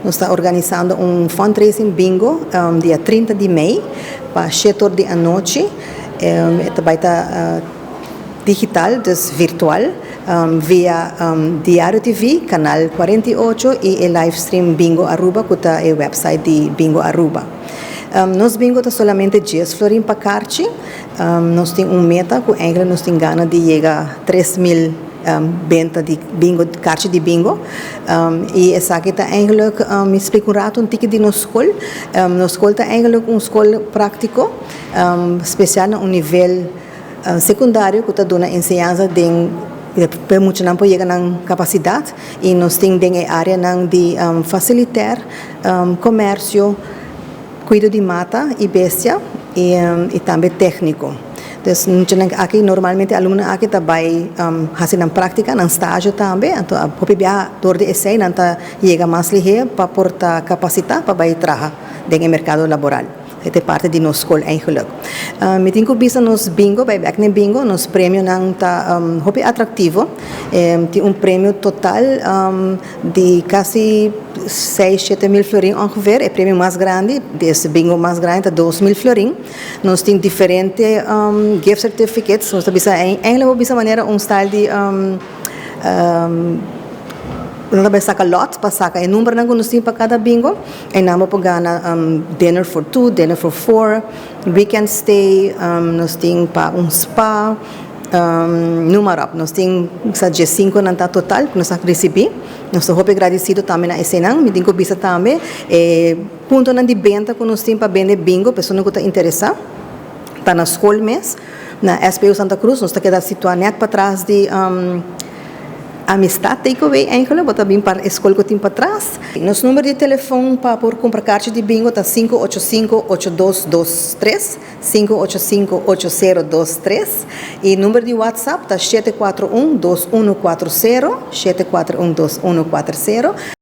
Nos ta organisando un fundraising bingo dia 30 di mei pa 7 or di anochi. E bay ta digital, dus virtual, via Diario TV, canal 48 y e livestream Bingo Aruba, cu ta e website di Bingo Aruba. Nos bingo ta solamente 10 florin pa carchi. Nos tin un meta cu eigenlijk nos tin gana di yega 3 mil benta di bingo, carchi di bingo. Y esaki ta eigenlijk, mi explico un rato un tiki di nos scol. Nos scol ta eigenlijk un scol practico, special na un nivel secundario cu ta duna enseñansa di pa muchanan por yega na capacidad y nos tin den area nan di facilita comercio, cuido di mata y bestia y tambe tecnico. Dus aki normalmente alumno aki ta bay haci na practica, na stage tambe, anto a hopi bia door di esey nan ta yega mas lihe pa por ta capacita pa bay traha den mercado laboral. E ta parti di nos scol eigenlijk. Mi tin cu bisa nos bingo, bay back na bingo, nos premio nan ta hopi atractivo. Tin un premio total di casi 6, 7 mil florin ongeveer. E premio mas grandi, e bingo mas grandi, ta 2 mil florin. Nos tin diferente gift certificates. Nos bisa, eigenlijk bisa manera un style di nan bay saca lot pa saca e number nan nos tin pa cada bingo y nan por gana dinner for two, dinner for four, weekend stay, nos tin pa un spa, noem maar op. Nos tin sa 5 nan ta total cu nos a ricibi. Nos ta hopi agradecido tambe na eseynan, mi tin cu bisa tambe punto nan di benta cu nos tin pa bende bingo, persona cu ta interesa. Ta na scol mes, na SPU Santa Cruz, nos ta keda situa net patras di Amistad Takeaway eigenlijk, bo ta bin pa scol cu tin patras. Nos number di telefon pa por cumpra carchi di bingo ta 585-8223, 585-8023 y number di WhatsApp ta 741-2140, 741-2140.